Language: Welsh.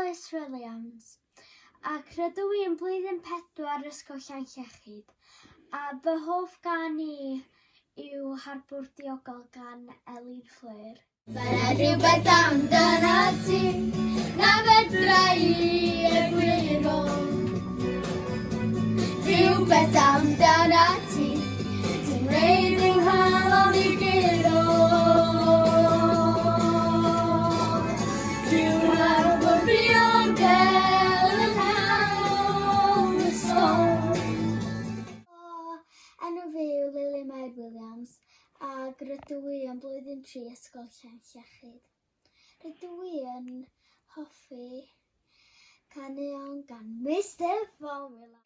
Elis Williams ac rydw i yn blwyddyn pedwar Ysgol Llanllechid a fy hoff gân i yw Harbwr Diogel gan Elin Fflur. Mae 'na rhywbeth amdanat ti na fedra i egluro. Rhywbeth amdanat ti sy'n gwneud i nghalon i guro. Rhyw harbwr diogel yng nghanol y storm. Enw fi yw Lily Mair Williams ac rydw i yn blwyddyn 3 Ysgol Llanllechid. Rydw i yn hoffi caneuon gan Mister Formula.